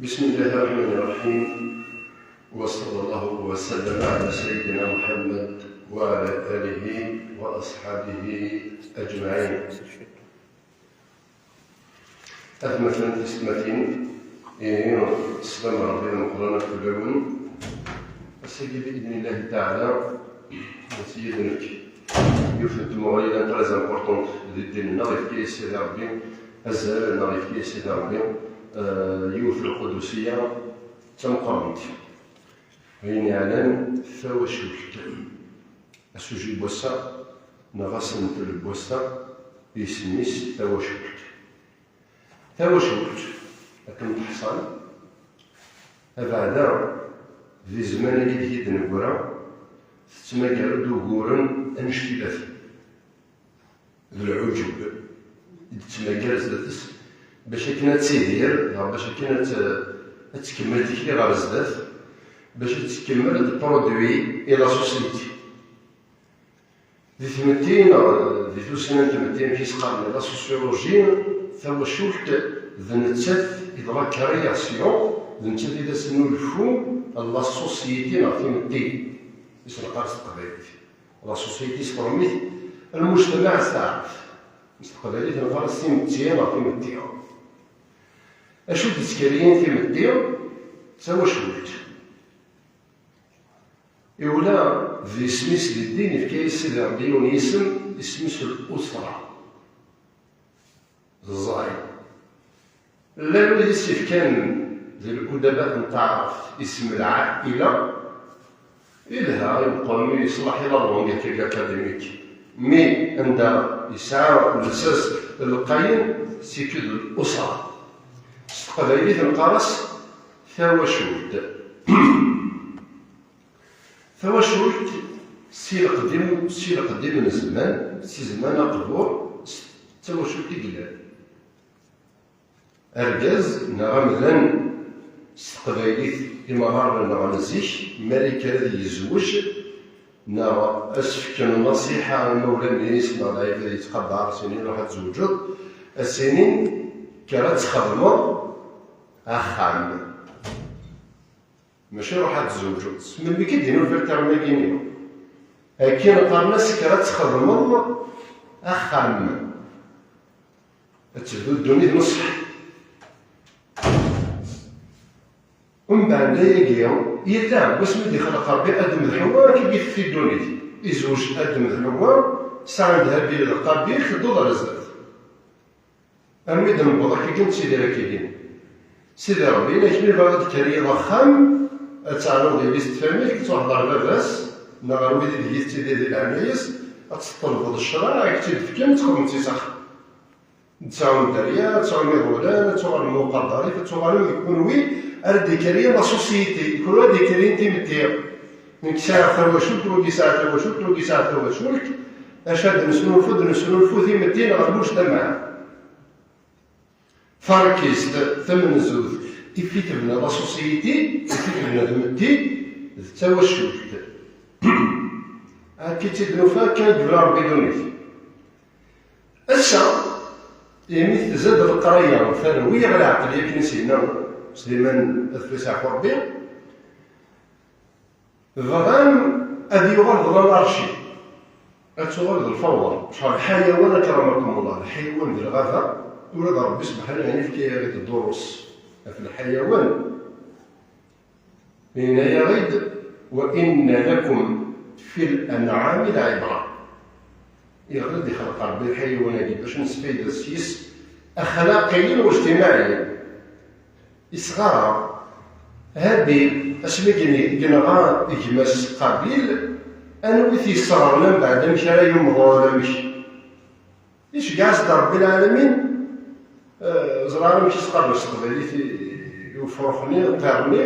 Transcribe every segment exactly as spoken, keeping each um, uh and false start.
بسم الله الرحمن الرحيم، وصلى الله وسلم على سيدنا محمد وعلى آله وأصحابه أجمعين. Atmaten tisetmatin, ihi, sslam n Ṛebbi d ameqqran akk fell-awen. Ass-agi, bi idnillahi taɛala, ad d-nefk yiwet n tmuɣli très importante di ddin-nneɣ, yefka-yas Sidi Ṛebbi azal, neɣ yefka-yas Sidi Ṛebbi, eh, yiwet n lqudusiya d tameqqrant. Ayen yeɛnan tawacult. Asuji n wass-a, neɣ asentel n wass-a, isem-is tawacult. Tawacult, akken teḥṣan, abeɛda di zzman-agi deg i d-neggra, tettmagar-d uguren annect-ilaten. D lɛuǧeb i d-tettmagar zdat-s, bac akken ad tidir, neɣ bac akken ad t-, ad tkemmel tikli ɣer zdat, bac ad tkemmel d produit i la société. Di tmetti, neɣ di tussna n tmetti, amek i s-qqaren la sociologie, tawacult d nettat i d la création, d nettat i d asnulfu n la société neɣ timetti. I s-neqqar s teqbaylit. La société s tṛumit, lmujtamaɛ s taɛrabt. S teqbaylit neqqar s timetti neɣ timetti. Acu d-ttkariyen timetti? D tawacult. Iwla d isem-is di ddin, yefka-yas Sidi Ṛebbi yiwen yisem, isem-is l-usra. Ẓẓay. Llan wid i s-ifkan di lkudabat n taɛrabt isem lɛaila, ilha, imeqqer, yeṣleḥ i la langue akka académique. Mi anda yesɛa lsas lqayen, c'est que d l'usra. S teqbaylit neqqar-as tawacult. Tawacult, si leqdim, si leqdim n zzman, si zzman aqbur, s tawacult i yellan. Argaz neɣ amdan s teqbaylit, imɣaren neɣ n zik, mi ara yekker ad yezweǧ, neɣ ad s-fken nnṣiḥa imawlan-is neɣ lɛibad yettqadar, ad s-inin ruḥ ad tzewǧeḍ, ad s-inin kker ad txedmeḍ axxam. Mačči ruḥ ad tzewǧeḍ. S melmi i d-nufa lterm-agi-nni? Akken qqaren-as kker ad txedmeḍ axxam. Ad tebdu ddunit n ṣṣeḥ. Umbeɛd ayagi, yella, wasmi d-ixleq Ṛebbi Adem d Ḥewwa, akka i tefti ddunit. Izweǧ Adem d Ḥewwa, sɛan-d Habil d Qabil, tedduḍ ar zdat. Armi d-newweḍ akka i nettidir akka-agi. Sidi Ṛebbi, yenna-k mi bɣiɣ ad d-kkariyeḍ axxam, ad teɛnuḍ yelli-s d tfamilt, ad truḥeḍ ɣer baba-s, neɣ ɣer wid ideg i tettidir di leɛnaya-s, ad teṭṭelbeḍ ccṛeɛ, ad k-tt-id-fken, ad txedmeḍ-tt s axxam. Ad tesɛum dderya, ad tesɛum iḍulan, ad tuɣalem muqadarif, ad tuɣalem d kunwi ara d-ikkariyen la société, d kunwi ara d-ikkariyen timetti. Nekk sɛiɣ tawacult, wagi yesɛa tawacult, wagi yesɛa tawacult, acu ad nesnulfu, ad nesnulfu timetti neɣ lmujtamaɛ. Tarkizt tamenzut ifi tebna la société, ifi tebna tmetti, d tawacult. Akka i tt-id-nufa, akka i yebna Ṛebbi ddunit. Ass-a, imi tzad leqraya, terwi ɣer leɛqel, akken i s-yenna Sliman, ad fell-as yeɛfu Ṛebbi, bɣan ad yuɣal d lanarci, ad tuɣal d lfawḍa. Acḥal lḥayawan, akramakumullah, lḥayawan di lɣaba, ula d Ṛebbi subḥanahu, yani, yefka-yaɣ-id ddurus ɣef lḥayawan. Yenna-yaɣ-id: "Wa inna lakum fil an'ami la'ibra." Iɣil ad ixleq Ṛebbi lḥayawan-agi bac nesfayda s-yes, axlaqiyen u ijtimaɛiyen. Isɣar-aɣ. Habil, asmi i yenɣa gma-s Qabil, anwa i t-yesɣren mbeɛd, amek ara yumḍel, amek? Iceggeɛ-as-d Ṛebbi lɛalamin, eh, ẓriɣ amek i s-qqaren s teqbaylit i, i ufrux-nni, ṭṭir-nni,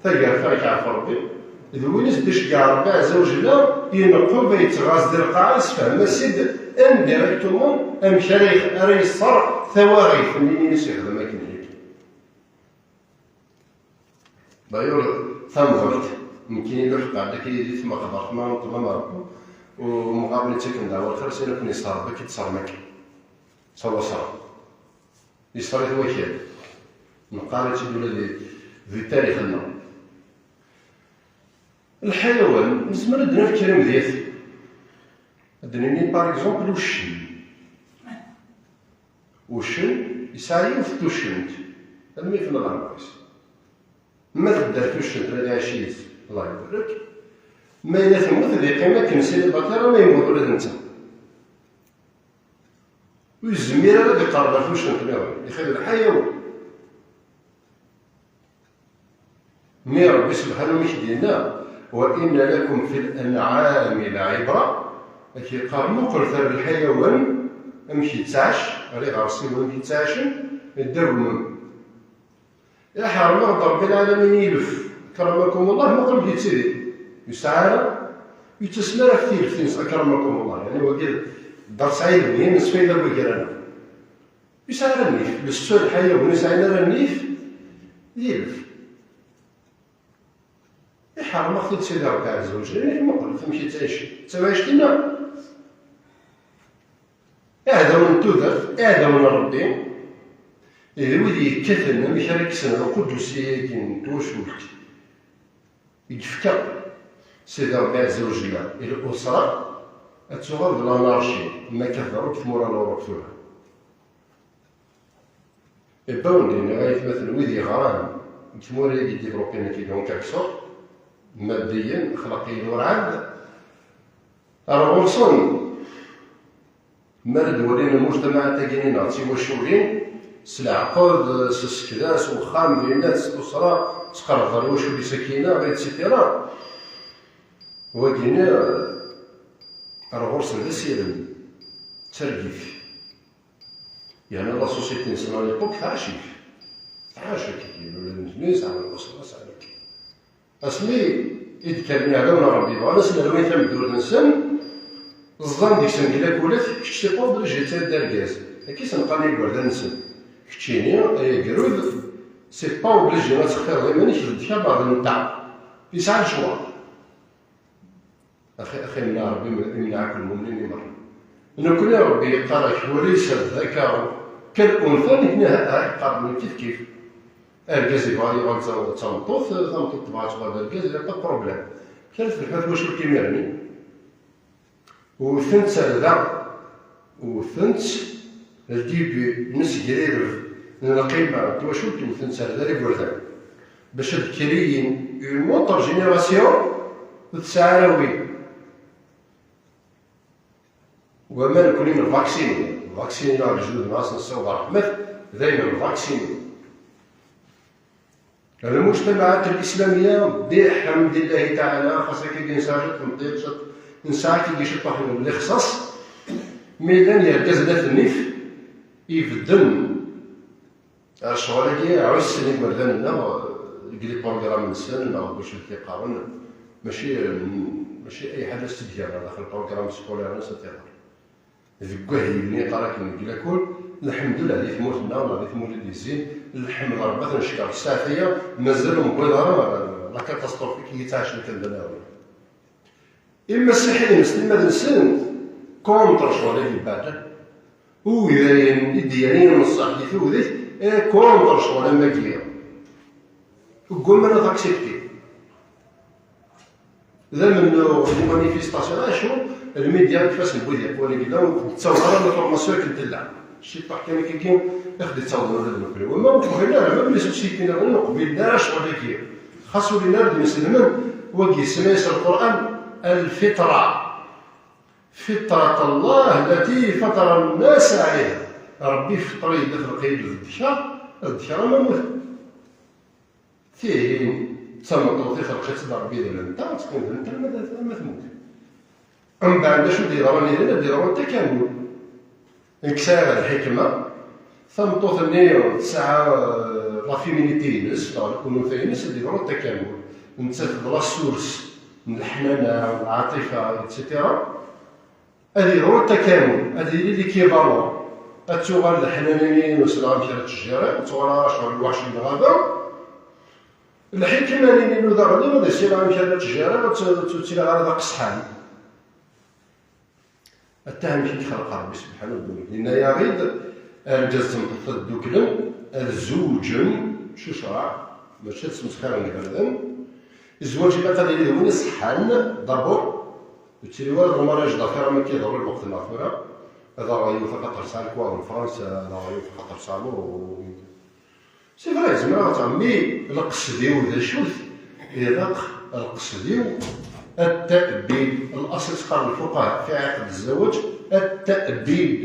tagerfa, ad k-yeɛfu Ṛebbi. D win i s-d-iceggeɛ Ṛebbi ɛezza wa jella, ineqqeb, yettɣaz di lqaɛa, yessefhem-as-id indirectement amek ara yex-, ara yeṣṣer tawaɣit-nni i s-yexdem akken-nni. D'ailleurs, tamẓelt, nekkini lḥeqq ɛedda akka yid-i tma xeḍret ma nṭem am Ṛebbi, u mɣaben ittaken dɛwa lxir, sin akken yeṣṣer Ṛebbi, akka i d-ṣṣer Makka. Ttawaṣra. Yeṣṣer-it wakal. Neqqar-itt-id ula di, di tarix-nneɣ. Lḥayawan, nezmer ad d-naf kra n myat. Ad d-nini, par exemple, uccen. Uccen yesɛa yiwet n tuccent, almi yefna leɛmer-is. Ma tedder tuccent, ma d aɛcic, Allah ibarek, ma yella temmut, ad yeqqim akken célibataire, ama yemmut ula d netta. Ur yezmir ara ad iqerreb ɣer tuccent nniḍen, ixil lḥayawan. Mi Ṛebbi subḥanahu i k-d-yenna, "Wa inna lakum fil anɛami laɛibra", ad k-yeqqar, muqlet ar lḥayawan, amek yettɛac, ar iɣersiwen amek ttɛacen, ddaw lmem. Iḥrem-aɣ-d Ṛebbi lɛalamin ilef, akramakum Allah, muqel amek yettidir. Ur yesɛi ara, ur yettasem ara ɣef tileft-ines, akramakum Allah. Yeɛni wagi d ddeṛs ɛilmi, nesfayda deg wegran-a. Ur yesɛi ara nnif, le seul lḥayawan ur yesɛin ara nnif, d ilef. Iḥrem-aɣ-t-id Sidi Ṛebbi ɛezza wa jell, amek muqlet amek yettɛic, d tabaɛict-nneɣ. Iɛdawen n tudert, iɛdawen n Ṛebbi, d wid yekkaten amek ara kksen lquddusiya-agi n twacult i yefka Sidi Ṛebbi ɛezza wa jell i l'usra, ad tuɣal d l'anarchie, ma akka teḍra deg tmura n Luṛup tura. Ebba wen d-iniɣ ay atmaten, wid yeɣran deg tmura-agi développées-nni, en quelque sorte, maddiyen, axlaqqiyen, urɛad ar ɣur-sen. Mi ara d-walin lmujtamaɛat-agi-nni neɣ d tiwaculin, s leɛqed, s sekda, s uxxam, dinna, s tusra, s qerreb ɣer wacul-is akkin-a, et cetera. Wagi-nni, ar ɣur-sen d asirem, d targit. Yerna la société-nsen à l'époque tɛac-ik. Tɛac-ik, ula d nutni sɛan l'usra, sɛan akkin. Asmi i d-kkren iɛdawen n Ṛebbi, bɣan ad sen-rwin tameddurt-nsen, ẓẓan deg-sen deg lakulat, kečč c'est pas obligé ad tiliḍ d argaz. Akka i sen-qqaren igerdan-nsen. Keččini, ay agrud, c'est pas obligé ad textireḍ iman-ik d ddkeṛ neɣ d nteɛ. Yesɛa lecɣal. Axi, axi, imneɛ Ṛebbi, imneɛ akk lmumnin i meṛṛa. Nekkni Ṛebbi yeqqar-ak, وليس الذكر كالأنثى, nekni ha, ha, yeqqar-d kif kif. Argaz yebɣa yuɣal d ta-, d tameṭṭut, tameṭṭut tebɣa tuɣal d argaz, y a pas de problème. Kra telḥa twacult imir-nni. Wten-tt ar da, wten-tt, le début n usegrireb n lqima n twacult, wten-tt ar da igerdan. Bac ad kriyin une autre génération ur tesɛi ara win. Wama nekni nvaksini, nvaksini neɣ lejdud-nneɣ ad sen-nessiweḍ ṛṛeḥmat, d ayen nvaksini. Lmujtamaɛat lislamiyya, biḥemdillahi taɛala, xas akkagi nesɛa ciṭ n tiṭ, nesɛa akkagi ciṭṭaḥ n lixṣaṣ, mi llan yergazen at nnif ibedden. Ar ccɣel-agi, ɛussen igerdan-nneɣ deg les programmes-nsen, neɣ deg wacu i qqaren, mačči, mačči ay ḥaǧa s-tt-id-gar daxel programme scolaire-nsen ad t-iɣer. Deg wahil-nni yeqqar akken deg lakul, lḥemdullah, di tmurt-nneɣ neɣ di tmurt i d-yezzin, lḥemd Ṛebbi ad t-neckeṛ. Ssaɛt-aya, mazal ur newwiḍ ara la catastrophique i yettɛacen kan d anawi. Imasiḥiyen s timmad-nsen, contre ccɣel-agi ibeɛden. Udayen i d-yerrin ṣṣeḥ di tugdit, eh, contre ccɣel am wagi. Ggumman ad accepter. D amennuɣ di manifestation, acu, lmidya ifassen n wid yeqwan i yella, ur d-ttaweḍ ara l'information akken tella. Ciṭṭaḥ kan akkagi i ɣ-d-ittawḍen ula d nekkni. Wama ur qbilen ara, même les sociétés nniḍen ur qbilen ara ccɣel-agi. Xas ur llin ara d imeslmen, wagi yesma-yas Lqur'an, الفطرة. فطرة الله التي فطر الناس عليها. Ṛebbi ifeṭṭer-iyi-d lxelq-agi d ddkeṛ, d ddkeṛ ama mmuten. Tihin d tameṭṭut i xelqet-tt Ṛebbi d netta, ad teqqim d netta ama d, ama temmut. Mbeɛd, d acu d-yeḍran yid-n? Ad d-yeḍru takamul. Nekk sɛiɣ lḥikma, tameṭṭut-nni tesɛa, eh, la féminité-ines, neɣ lkunuta-ines, ad d-yeḍru takamul. Nettat d la source n leḥnana, lɛaṭifa, et cetera. Ad yeḍru takamul, ad yili l'équivalent. Ad tuɣal leḥnana-nni ur sliɣ amek ara tt-jjiriɣ, ad tuɣal ara ccɣel lweḥc n lɣaba. Lḥikma-nni n udaɣli, ad issineɣ amek ara tt-jjiriɣ, ur tt-, ur ttiliɣ ara d aqesḥan. Ata amek i yexleq Ṛebbi subḥanahu wa taɛala. Yenna-yaɣ-id, argaz d tmeṭṭut ad dduklen, ad zewǧen, Cucraɛ, mačči ad smesxirem iberdan. Zzwaǧ ilaq ad yili d win iṣeḥḥan, d'abord, ur ttili wara d lmariaj d'affaires am akka iḍerru lweqt-nneɣ tura. Ad aɣeɣ yiwet axaṭer tesɛa lekwaɣeḍ n Fransa, ad aɣeɣ yiwet axaṭer tesɛa Londres. C'est vrai, zemreɣ ad aɣeɣ, mais lqesd-iw d acu-t? Ilaq lqesd-iw التأبيد. L'aṣl i tt-qqaren lfuqaha fi ɛiqd zzwaǧ التأبيد.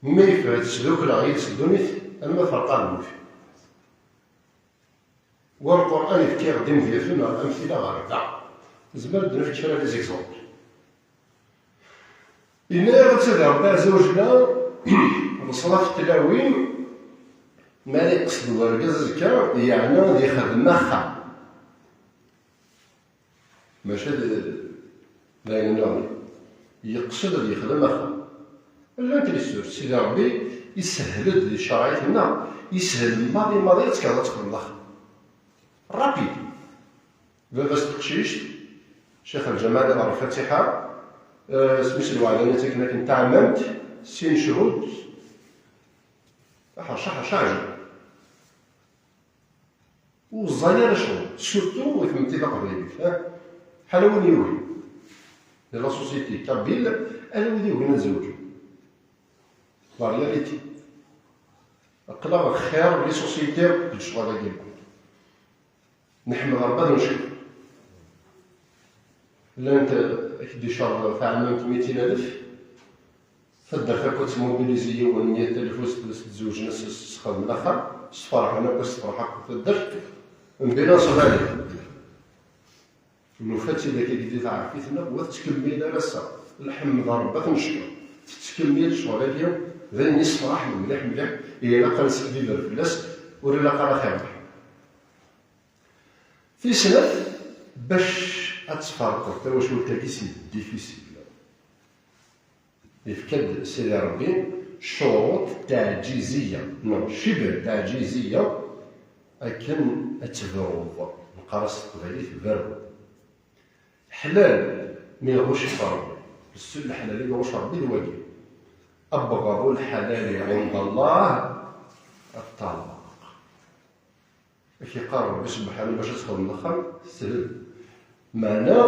Mi yefra tesdukleɣ yid-s ddunit, alma ferqeɣ lmut. War Lqur'an yefka-aɣ-d imedyaten ɣer amthila ɣer da. Nezmer ad d-nefk kra des exemples. Yenna-yaɣ-d Rebbi Ɛezza wa Jella, leṣnaf n tlawin, mi ara yeqsed wergaz azekka, yeɛni ad yexdem axxam. Maca d, d ayen nniḍen. Yeqsed ad yexdem axxam. Llant les sources. Sidi Ṛebbi yeshel-d di ccṛeɛ-iteɣ, yeshel maḍi maḍi ad tekreḍ ad texdmeḍ axxam. Rapide. Baba-s n teqcict, ccix lǧameɛ ad iɣer lfatiḥa, eh, isem-is lweɛda-nni akken akken taɛmamt, sin cchud, aḥerc, aḥerc, aɛjel. Ur ẓẓay ara ccɣel, surtout i tmetti taqbaylit, ha? Ḥala win yugin. Di la société kabyle, ala wid yugin ad zewǧen. La réalité. Aql-aɣ xir les sociétés deg ccɣel-agi. Neḥmed Rebbi ad neckeṛ. Llant, eh, ak-d-iceṛ taɛmamt mitin alef, taddart akk ad tmobilizi yiwen meyya alef, s-, s-, zewǧen, s-, s-, sxedmen axxam, sferḥen akk, sferḥ akk taddart, mebla ṣṣbali. Nufa-tt-id akka di teɛrefit-nneɣ, ur tettkemmil ara ass-a. Lḥemd a Rebbi, ad t-neckeṛ. Tettkemmil ccɣel-agi, d ayen yessefraḥen mliḥ mliḥ, ilaq ad nesseḥbiber fell-as, ur ilaq ara ad t-irbeḥ. Tis snat, bac ad tferqeḍ tawacult-agi, c'est difficile. Yefka-d Sidi Ṛebbi ccuruṭ teɛǧiziya, neɣ cibr teɛǧiziya, akken ad tebruḍ. Neqqar-as s teqbaylit berru. Ḥlal mi iɣucc Ṛebbi. Ssu n leḥlal i iɣucc Ṛebbi d wagi. أبغض الحلال عند الله الطلاق. Ak-iqqar Ṛebbi Subḥanahu bac ad txedmeḍ axxam, teshel. Meɛna,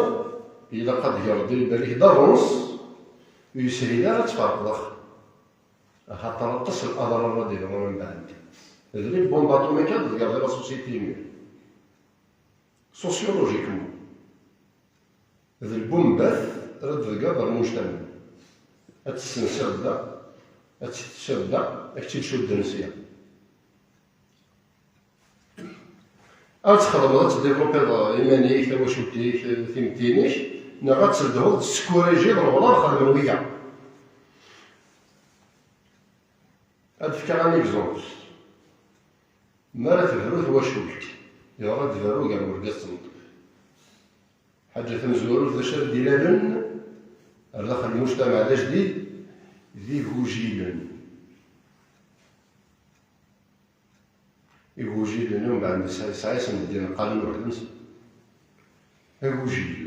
ilaq ad d-gereḍ i lbal-ik d'avance, ur yeshil ara ad tferqeḍ axxam. Axaṭer aṭas n laḍrar ara d-yeḍrun mbeɛd. D les bombes atomiques ara d-tgeḍ di la société-nni. Sociologiquement. D lbumbat ara d-tgeḍ ɣer lmujtamaɛ. Ad tt-tessenseḍ da, ad tt-tessiɣ da, ad k-tt-id-cudden sya. Ad txedmeḍ, ad tdéveloppiḍ iman-ik, tawacult-ik, timetti-inek, neɣ ad telhuḍ, ad tesskurajjiḍ lebɣi ad xedmen wiyaḍ. Ad d-fkeɣ un exemple. Mi ara tebru twacult, yeḍra-d berru gar urgaz d tmeṭṭut. Ḥaǧa tamezwarut, d acu ara d-ilalen ar daxel n lmujtamaɛ d ajdid? D igujilen. Igujilen, umbeɛd nesɛa, yesɛa isem n ddin, qqaren weḥd-nsen. Agujil.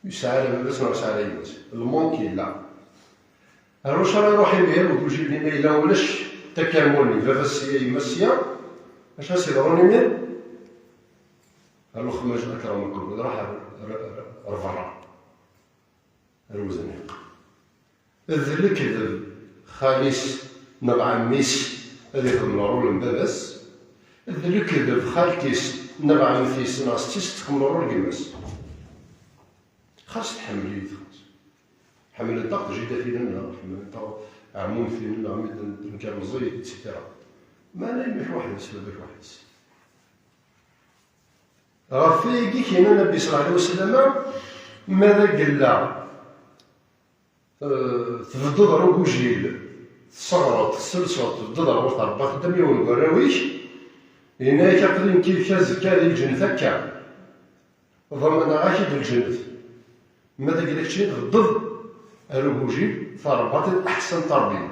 Ur yesɛi ara baba-s neɣ yesɛi ara yemma-s. Lmank yella. Ar wacu ara iruḥ imir ugujil-nni ma yella ulac takamulni, baba-s sya, yemma-s sya? Acu ara s-yeḍrun imir? Ar lexmaj akramakum, iruḥ ar, ar, ar, ar berra. Ar wezniq. D lekdeb xali-s neɣ ɛemmi-s ad ixdem lerul n baba-s, d lekdeb xalti-s neɣ ɛemti-s neɣ setti-s ad txdem lerul n gma-s. Xas tḥemmel-it, xas. Ḥemmlent-aɣ tjidatin-nneɣ, ḥemmlent-aɣ ɛmumtin-nneɣ, mi d-, d-, nekk meẓẓiyet, et cetera. Meɛna yemma-k weḥd-s, baba-k weḥd-s. Ɣef wayagi i k-yenna Nnbi ṣella Llahu ɛalayhi wa sallam, ma d agella, eh, tbeddeḍ ɣer ugujil, tesseɣreḍ, tesselseḍ, tbeddeḍ ɣer ɣur-s, trebbaḍ-d am yiwen n warraw-ik, yenna-yak aql-i nekk yid-k azekka di lǧennet akka, ḍamaneɣ-ak-id lǧennet. Ma d agella keččini tbeddeḍ ar ugujil, trebbaḍ-id aḥsen terbiya.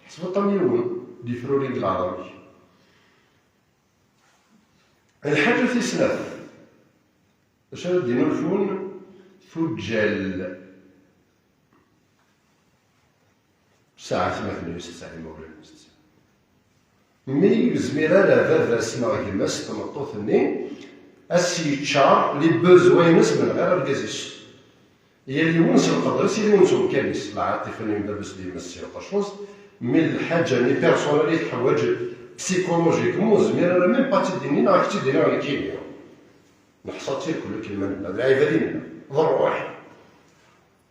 Tḥesbeḍ-t am yiwen d ifruri deg leɛḍam-ik. Lḥaǧa tis snat, acu ara d-inulfun? Tuǧǧal. Sɛa atmaten-is, sɛa imawlan-is. Mi ur yezmir ara baba-s neɣ gma-s n tmeṭṭut-nni, ad s-yeččar les besoins-ines من غير argaz-is. Yal yiwen s lqedr-is, yal yiwen s umkan-is. Lɛaṭifa-nni n baba-s d yemma-s s lqecc-is, mi d lḥaǧa-nni personnel i teḥwaǧ psychologiquement, ur nezmir ara même pas ad tt-id-nini neɣ ad k-tt-id-iniɣ nekkini. Neḥṣa-tt irkel akken ma nella, d lɛibad i nella, d ṛṛuḥ.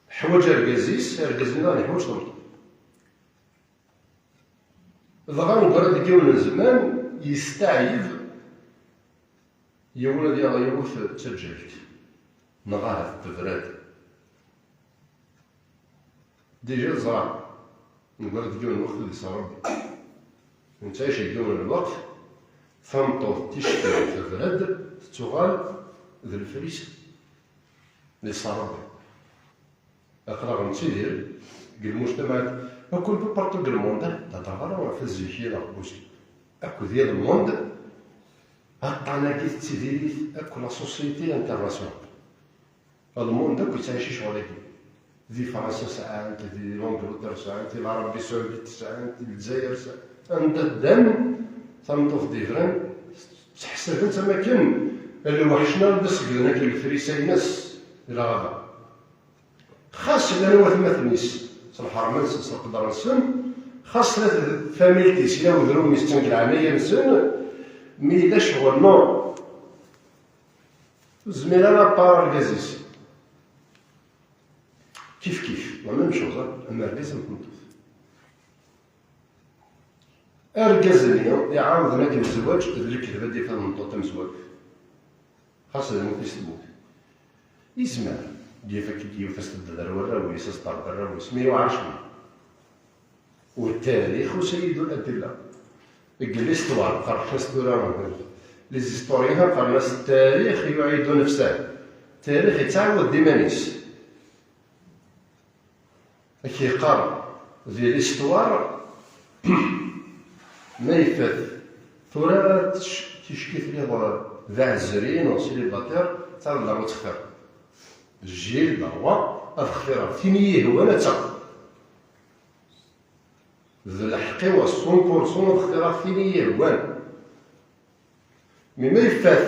Teḥwaǧ argaz-is, argaz-nni daɣen yeḥwaǧ tameṭṭut. Dɣa negra deg yiwen n zzman, yesteɛyeb yiwen ad yaɣ yiwet d taǧǧalt, neɣ ahat tebrad. Déjà ẓran, negra deg yiwen n lweqt ad iṣer Rebbi. Nettɛic deg yiwen n lweqt, tameṭṭut ticki tebrad, tettuɣal d lefrisa. Iṣer Rebbi. Aql-aɣ nettidir deg lmujtamaɛat akk, un peu partout deg lmund, d-hedreɣ ara ɣef zik-i neɣ Busi. Akk di lmund, aṭṭan-agi tettidir-it akk la société internationale. Lmund akk yettɛici ccɣel-agi. Di Fransa sɛan-t, di l'Angleterre sɛan-t, di l'Arabie Saoudite sɛan-t, di Lezzayer sɛan-t. Anda ddan, tameṭṭut d-yebran, ttḥesaben-tt am akken lweḥc nniḍen d aṣegden akken lefrisa-ines di lɣaba. Xas llan watmaten-is s lḥerma-nsen, s leqder-nsen, xas la tfamilt-is, yella wedrum-is ttan deg leɛnaya-nsen, mi yella ccɣel, non, ur tezmir ara ad teqqar argaz-is. Kif kif, la même chose, hein, am argaz am tmeṭṭut. Argaz-nni iɛawden akken zzwaǧ d lekdeb ad d-yaf tameṭṭut tamezwarut. Xas d lmut-is temmut. Yezmer, ad d-yaf akken yiwet as-tedder warraw-is, as-terr warraw-is, mi yewɛer cwiya. Wa ttarix, wa sayyidu ladilla. Deg l'histoire, qqaren-as tura, les historiens qqaren-as ttarix yuɛidu nefsah. Ttarix yettɛawad-d iman-is. Ad k-yeqqar di l'histoire, ma yefat tura ticki tiliḍ d aɛezri neɣ célibataire, ttɛawadeɣ ad textireḍ. Jil, d rwa, ad xtireɣ tin i yi-ihwan ad taɣeḍ. D lḥeqq-iw à cent pour cent ad xtireɣ tin i yi-ihwan. Mi ma yefat,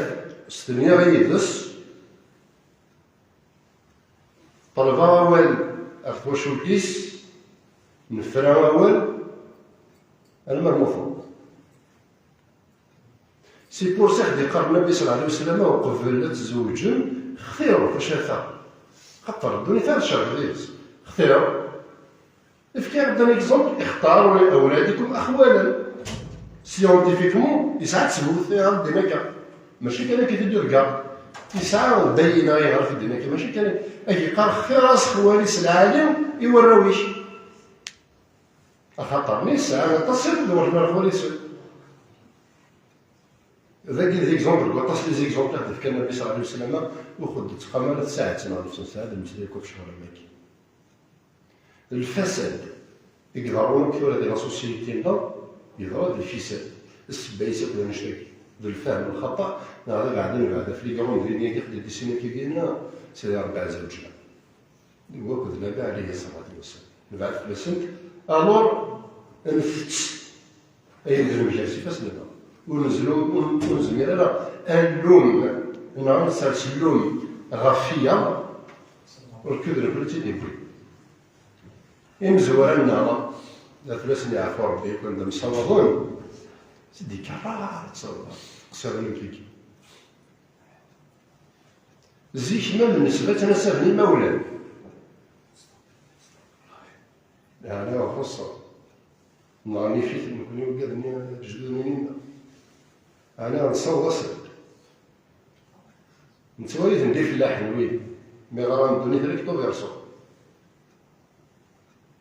stenyaɣ yid-s, ṭelbeɣ awal ɣef twacult-is, nefra awal, alma rmuteɣ. Si pour ça i ɣ-d-iqqar Nnbi ṣalla Llahu ɛalayhi wa sallam, uqbel ad tzewǧem, xtiṛet acu ara taɣem. Xaṭer ddunit-a tcerreg deg-s. Xtiṛet. Efk-aɣ-d un exemple, اختاروا لأولادكم أخوالا. Scientifiquement, yesɛa ttbut, iɣer ddin akka. Mačči kan akka i d-yurga. Yesɛa bayyina iɣer i ddin akka. Mačči kan akka. Ad k-yeqqar xtiṛ-as xwali s lɛali i warraw-ik. Axaṭer nesɛa aṭas i d-werǧen ar xwali-sen. Dagi d exemple, deg waṭas n les exemples i ɣ-d-ifka Nnbi ṣalla Llahu ɛalayhi wa sallam, ur xeddmet ara tsaɛet neɣ nefs n ssaɛa d lmeslak ɣef ccɣel am wagi. Lfasad i iḍerrun akk tura di la société-nneɣ, yeḍra-d lfisad. Ssebba-is akk d annect-agi, d lfahem lxaṭa, neɣ d abeɛda, nebɛed ɣef les grandes lignes-agi, ḥedd i d-issin akkagi-nni, Sidi Ṛebbi ɛezza wa ǧella. Deg wakud Nnbi ɛalayhi ṣṣalatu wassalam, nebɛed fell-asent, alors nfett ayen d-nemger s ifassen-nneɣ. Ur nezlum, ur, ur nezmir ara ad nlum neɣ ad nsers llum ɣef wiyaḍ, ur kud nekkni i tt-id-yewwin. Imezwura-nneɣ, ad fell-asen yeɛfu Rebbi, yakan d amsawaḍen, ur d-ikerra ara ad ttaweḍ aqsiḍen am tigi. Zik ma d nnesba ttnasaben imawlan. Yeɛni ɣef uṣṣer. Neɣ nif-iten nekni wigad-nni, lejdud-nni-nneɣ. Yeɛni nessaweḍ-asen. Nettwali-ten d ifellaḥen wid. Mi ɣran ddunit recto verso.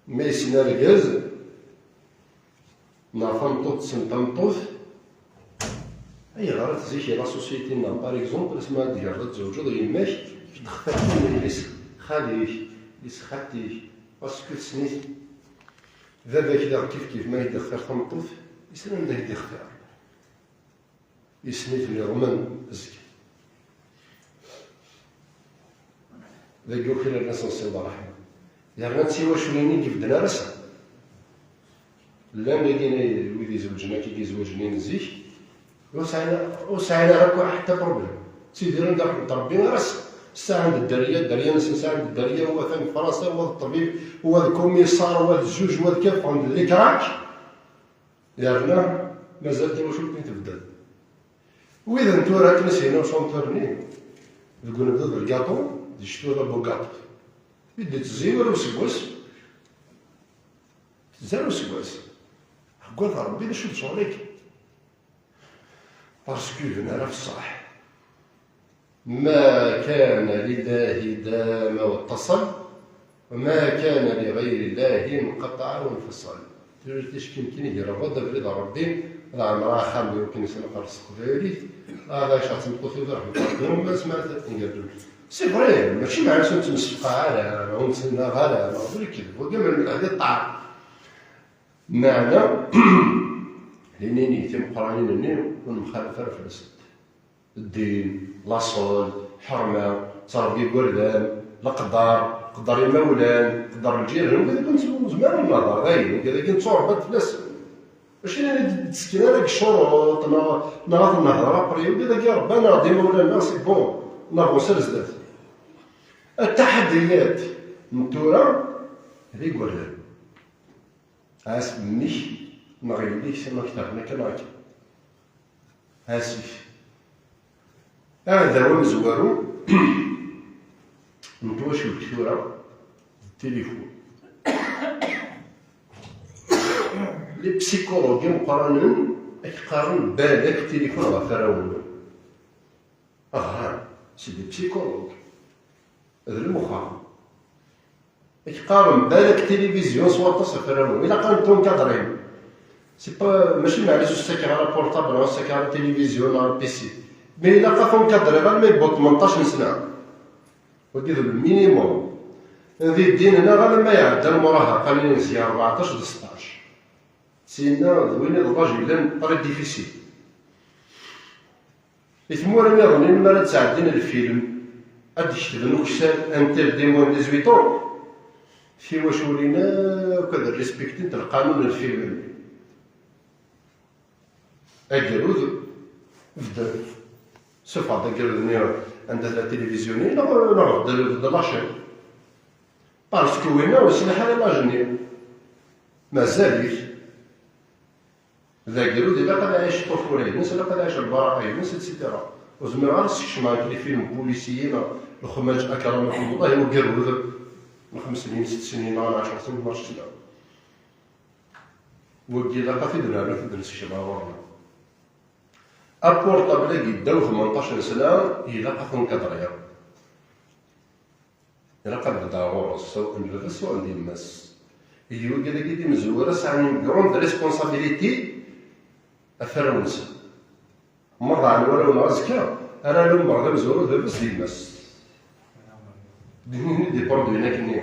Ma yessen argaz neɣ tameṭṭut tessen tameṭṭut, ayɣer ad tziki la société-nneɣ, par exemple, asmi ad d-tegreḍ ad tzewǧeḍ, yemma-k ad k-d-textir tin yelli-s xali-k, yelli-s xalti-k, parce que tessen-it. Baba-k daɣ kif kif ma ak-d-ixtir tameṭṭut, yessen anda ak-d-ixtir. Yessen-iten iḍmen azekka. Dagi ukiren asenṣiḍ ṛṛeḥma. Yerna d tiwaculin i ibedden ar ass-a. Llan dagi wid izewǧen akka, izewǧen n zik, ur sɛin, ur sɛin ara akk ḥetta problème. Ttidiren daxel n Ṛebbi, ara s-, sɛan-d dderya, dderya-nsen sɛan-d dderya, wa atan deg Fransa, wa d ṭṭbib, wa d kumiṣar, wa d zuj, wa d kafan d likrak. Yerna mazal tawacult-nni tebded. Wid n tura akken i s-yenna ucunṭur-nni, deg unebdu d lgaṭu, di ccetwa d abugaṭu. I d-ittezzi war useggas, zar useggas. Ḥeggat Ṛebbi d acu d ccɣel-ik? Parce que yebna ara f ṣṣeḥ. ما كان لله دام واتصل، وما كان لغير الله انقطع وانفصل. Tura tickin kan i yerɣed abrid n Ṛebbi, ad ɛemreɣ axxam-iw akken i s-neqqar s teqbaylit, ad ɛiceɣ d tmeṭṭut-iw d ṛeḥmet Ṛebbi, ma s-, ma s-, c'est vrai, mačči meɛna ur tt-nessefqaɛ ara, ur tt-nnaɣ ara, neɣ d lekdeb, wagi ma d ṭṭaɛa. Meɛna, linin i timeqqranin-nni ur nemxalaf ara fell-asent. Ddin, laṣel, ḥerma, ttṛebbi n igerdan, leqder, qder imawlan, qder lǧiran, wid akk nezmer ad nehder dayen, wid akk nettuṛebba-d fell-asen. Mačči d ayen i d-ttekkin ara deg ccuruṭ, neɣ, neɣ ad nehder après, wid akk ṛebban-aɣ-d imawlan-nneɣ, c'est bon, on avance ar zdat. Attaḥaddiyat n tura d igerdan. As mmi-k neɣ yelli-k s ma ktaren akka neɣ akka. Asif. Aɛdaw amezwaru n twacult tura d tilifun. Les psychologues imeqqranen ad k-qqaren balak tilifun ɣef warraw-nwen. Aha, c'est des psychologues. D lmuxar. Ad k-qqaren balak tilivizyu s waṭas ɣef warraw-nwen. Ilaq ad ten-tunkadrin. C'est pas, mačči meɛna ur s-ttakeɣ ara portable, ur s-ttakeɣ ara tilivizyu neɣ P C. Mais ilaq ad tunkadriḍ alma yewweḍ tmenṭac n sna. Wagi d le minimum. Di ddin-nneɣ alamma iɛedda lmurahaqa-nni seg rbeɛṭac d seṭṭac. Syenna d win i d l'âge yellan très difficile. Di tmura nniḍen, mi ara ttɛeddin lfilm, ad d-ketben ukessar interdit moins de dix-huit ans, tiwaculin akk ad respektint lqanun n lfilm-nni. Agerrud, bdel, sufeɣ-d agerrud-nni anda tella tilivizyu-nni, neɣ, neɣ bdel, bdel la chaîne. Parce que winna ur yesliḥ ara i l'âge-nni. Mazal-it. D agrud, ilaq ad iɛic ṭṭufula-ines, ilaq ad iɛic lbaraqa-ines, et cetera. Ur zmireɣ ara ad skecmeɣ akk les films policiers neɣ lexmaǧ akramat n Allah, i ugrud n xems snin, sett snin, neɣ ɛecr snin, ḥdac sna. Wagi ilaq ad t-id-nernu, ad t-id-neskecem ɣer ɣur-neɣ. Apurṭabl-agi ddaw tmenṭac n sna, ilaq ad t-nkadriɣ. Ilaq ad beddeɣ ɣur-s, sawa n baba-s, sawa n yemma-s. Ihi wigad-agi d imezwura sɛan une grande responsabilité ɣef warraw-nsen. Ma ḍaɛen warraw-nneɣ azekka, ara lummeɣ d amezwaru d baba-s d yemma-s. D nitni i d-iproduin akken-nni.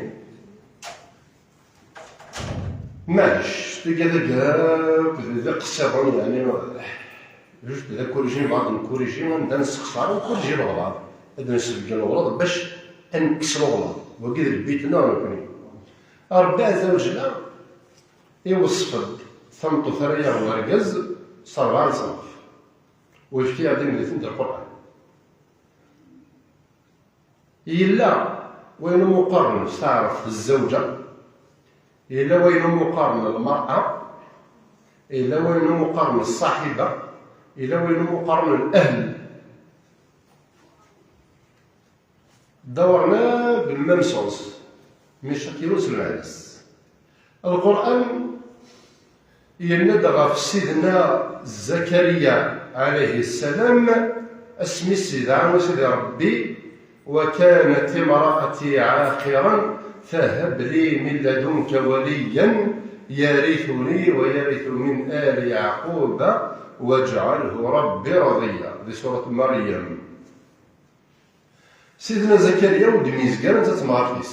Maɛlic, tigad-agi akk d iqsiḍen, yeɛni, juste d akuriji, nebɣa ad nkuriji, anda nessexṣar, nkuriji leɣlaḍ, ad nsebgen leɣlaḍ bac ad nekkes leɣlaḍ. Wagi d lbit-nneɣ nekni. Ṛebbi Ɛezza wa Jella iweṣṣef-d tameṭṭut ara yaɣ wergaz s ṛebɛa leṣnaf. U yefka-yaɣ-d imedyaten di Lqur'an. Yella wayen umi qqaren s taɛrabt zzawǧa, yella wayen umi qqaren lmar'a, yella wayen umi qqaren ṣṣaḥiba, yella wayen umi qqaren l'ahl. Ddawren akk le même sens, mais chacun s lmeɛna-s. Lqur'an yenna-d ɣef Sidna Zakariya ɛalayhi ssalam, asmi s-yedɛa i Sidi Ṛebbi: وكانت امرأتي عاقرا فهب لي من لدنك وليا يرثني ويرث من آل يعقوب واجعله رب رضيا. Di surat Maryam. Sidna Zakariya ur d-myezgar netta d temɣart-is.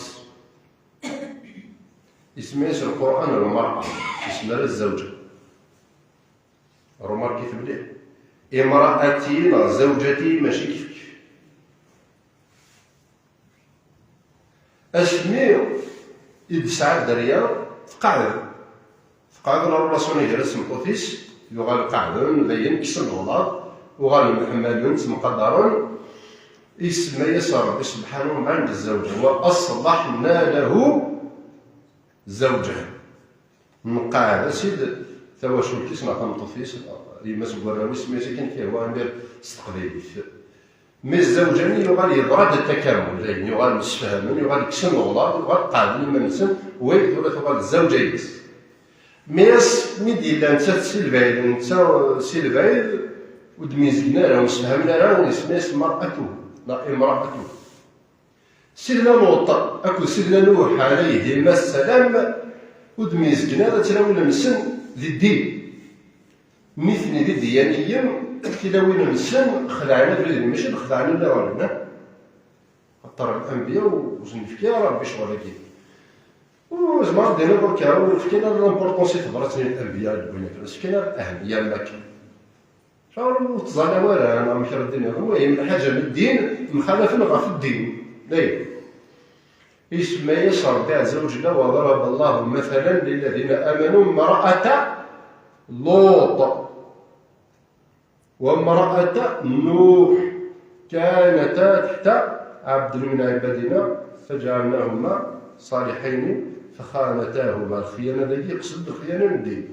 Isemma-yas Lqur'an lmar'a, isemma ara zzawǧa. Remarquez-t mliḥ. Imra'ati neɣ zawǧati mačči kifkif. Asmi i d-tesɛa dderya, tqeɛɛed. Qeɛden relation-agi gar-as d tmeṭṭut-is, yuɣal qeɛden, dayen, kksen leɣlaḍ, uɣalen mḥemmalen, ttemqadaren, isemma-yas Ṛebbi subḥanahu wa taɛala zzawǧa, wa aṣlaḥna lahu zawǧah. Nqeɛɛed-as-id tawacult-is neɣ tameṭṭut-is, yemma-s n warraw-is, mi akken kihwa amir s teqbaylit. Mi zzawǧani yuɣal yeḍra-d takamul, dayen yuɣal msefhamen, yuɣal kksen leɣlaḍ, yuɣal qeɛden iman-nsen, wayt tura tuɣal zzawǧa-ines. Mi as, mi d-yella nettat si lbaɛid, netta si lbaɛid, ur d-myezgen ara, ur msefhamen ara, isemma-yas mar'atuhu, neɣ imra'atuhu. Sidna Luṭ akked Sidna Nuḥ ɛalayhima ssalam ur d-myezgen ara tilawin-nsen di ddin. Nitni d idiyaniyen, tilawin-nsen xelɛen abrid-nni, mačči d xelɛen nniḍen, ah. Axaṭer lanbiya ur sen-nefki ara Ṛebbi ccɣel-agi. Ur nezmer ad d-iniḍ akka, ur fkin ara l'importance i tebrat-nni n lanbiya i d-wwin akken, ur s-fkin ara ahemmiya am wakken. Ur ttẓalla ara, neɣ amek ara d-iniḍ, المهم, lḥaǧa n ddin mxalafen ɣef ddin. Dayen. Isemma-yas Ṛebbi ɛezza wa jella: وضرب الله مثلا للذين آمنوا امرأة لوط وامرأة نوح كانتا تحت عبدين من عبادنا فجعلناهما صالحين فخانتاهما. Lxiyana dagi, yeqsed lxiyana n ddin.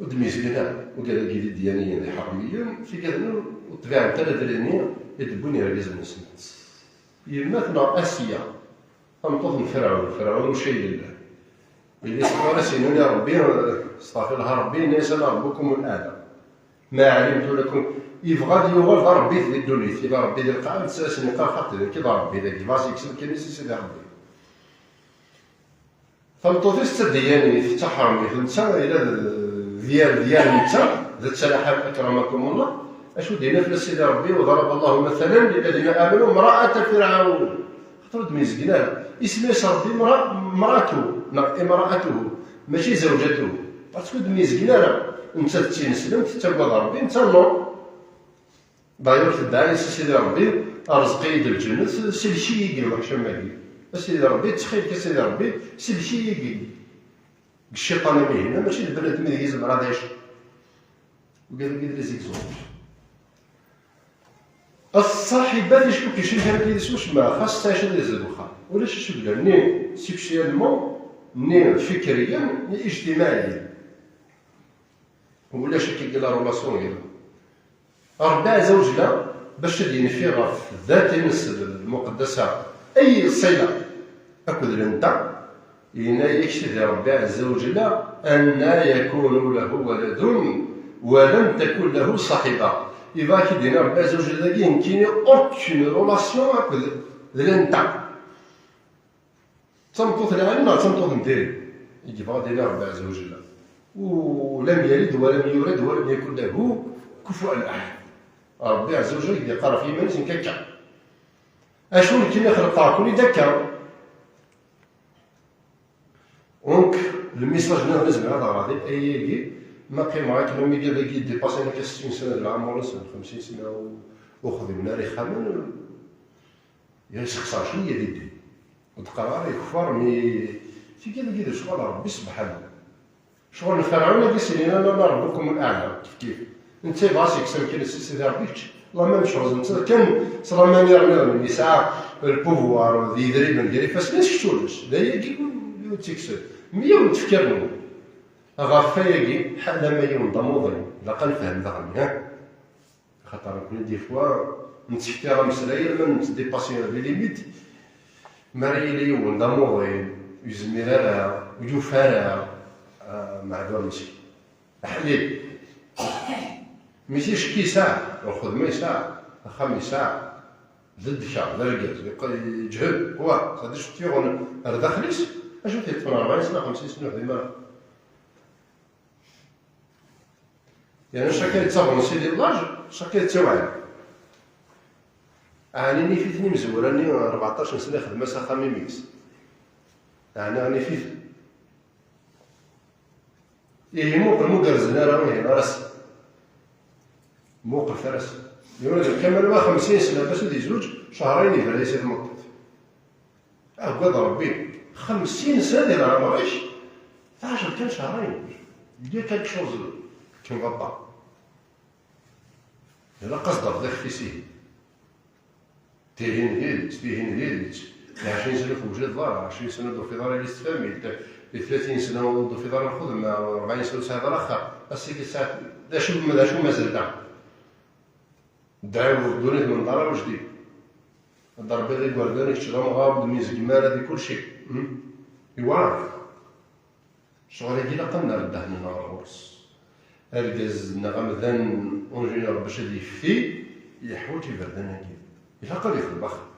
Ur d-myezgen ara, ugar-agi d idyaniyen d iḥeṛmiyen, tigad-nni ur ṭbiɛent ara adrin-nni i d-wwin yergazen-nsent. Yemma-tneɣ Asiya, tameṭṭut n Ferɛun, Ferɛun ucayel. Yella yesɣar-as, yenna-yas Ṛebbi, استغفر لها ربي، إني أنا ربكم الأعلى. ما علمت لكم. Yebɣa ad yuɣal d Ṛebbi di ddunit, yella Ṛebbi di lqaɛa, netta asen-yeqqar xaṭi, nekk d Ṛebbi dagi, bɣas yekkes amkan-is i Sidi Ṛebbi. Tameṭṭut-is d tadyanit, d taḥermit, netta yella d, d yir, d yir netta, d ttalaḥa, أكرمكم الله. Acu d-yenna fell-as Sidi Ṛebbi: وضرب الله مثلا للذين آمنوا امرأة فرعون. Xaṭer ur d-myezgen ara. Isemma-yas Ṛebbi mra-, mratu, neɣ imra'atuhu, mačči zawǧatuhu. Parce que ur d-myezgen ara. Netta d tineslemt, tettagad Ṛebbi, netta non. D'ailleurs, tedɛa-yas i Sidi Ṛebbi: "Rẓeq-iyi-d lǧennet, sellek-iyi-g lweḥc am wagi." A Sidi Ṛebbi, ttxil-k, a Sidi Ṛebbi, sellek-iyi-g deg cciṭan am ihi, mačči d bnadem i deg izemmer ad iɛic. Wigad-agi d les exemples. Ṣṣaḥibat icku-k icinkan yid-s wacemma, xas teɛiceḍ yid-s deg uxxam. Ulac iceglan, ni sexuellement, ni fikriyen, ni ijtimaɛiyen. Ulac akka i la relation yid-m. Ṛebbi ɛezza wa jella, bac ad yenfi ɣef ddati-ines lmuqeddasa, ay ṣṣila akked lenta, yenna-yak Sidi Ṛebbi ɛezza wa jella: "أنى يكون له ولد ولم تكن له صاحبة." Iba ak-id-yenna Ṛebbi ɛezza wa jella dagi, nekkini aucune relation akked d lenta. D tameṭṭut n lɛali neɣ d tameṭṭut n diri? I yebɣa ad d-yini Ṛebbi ɛezza wa jella: "ولم يلد ولم يولد ولم يكن له كفوا أحد." Ṛebbi ɛezza wa jella i d-yeqqar ɣef yiman-is nekk akka. Acu nekkini xelqeɣ-ken-id akka. Donc, le message nniḍen i zemreɣ ad ɣreɣ di ayagi, ma qqimeɣ akken am wigad-agi dépassé akka settin sena di lɛemṛ-nsen, xemsin sena u-, ur xdimen ara ixxamen, yessexṣer cwiya di ddin. Ur d-qqareɣ ara yekfeṛ, mi tigad-agi d ccɣel n Ṛebbi sebḥanu. Ccɣel n Ferɛun ad isini: "أنا ربكم الأعلى", kif kif. Netta yebɣa ad s-yekkes amkan-is i Sidi Ṛebbi, kečč laman tecɣel netta kan s laman iɣniḍen, yesɛa le pouvoir d yidrimen gar ifassen-is, kečč ulac. D ayagi ur tt-yekksen. Mi yiwen tefkir-nwen. Ɣef wayagi, ḥala ma yiwen d amuḍin, ilaq ad nefhem daɣen, ha? Axaṭer nekkni, des fois, nettekti ameslay, alma nettdipasi les limites, mi ara yili yiwen d amuḍin, ur yezmir ara, ur yufi ara, ah, meɛdur meskin. Aḥlil. Mi ticki yesɛa, lxedma yesɛa, axxam yesɛa, d ddkeṛ, d argaz, yeqqel yeǧhed, wa, ça dit, yeɣɣun ar daxel-is, acu t-yeṭṭfen ṛebɛin sna, xemsin sna, ur yexdim ara. Yeɛni chaque yettaɣen si di l'âge, chaque yettawɛed. Ɛni nif-iten imezwura-nni ṛebɛṭac n sna ixdem-as axxam i mmi-s? Ɛni nif-iten? Ihi muqel ma ur gerrzen ara, ihi ɣer-as. Muqel ar-as. Yura d lkamal wa xemsin sna, bas ad yezweǧ, cehrayen yebra-yas i tmeṭṭut. Agad Ṛebbi, xemsin sna di leɛmer-ik, Kan شهرين, il y a quelque chose qui ne va pas. Ilaq ad s-d-terreḍ ixef-is ihi. Tihin d tidet, tihin d tidet. Di ɛecrin sena ur tewjideḍ ara, ɛecrin sena ur d-tufiḍ ara list famille, di tlatin sena ur d-tufiḍ ara lxedma, rebɛin sena ur tesɛiḍ ara axxam. Ass-agi tesɛiḍ, d acu, d acu mazal da? Dɛiw ddunit menḍar ajdid. Ad d-rebbiḍ igerdan, kečč d amɣar, ur d-mizgem ara di kulci. Hmm? Iwɛer. Ccɣel-agi ilaq ad nerr ddehn-nneɣ ɣer ɣur-s. Argaz neɣ amdan, unjinir bac ad yefti, yeḥwaǧ iberdan-agi. Ilaq ad yexdem axxam.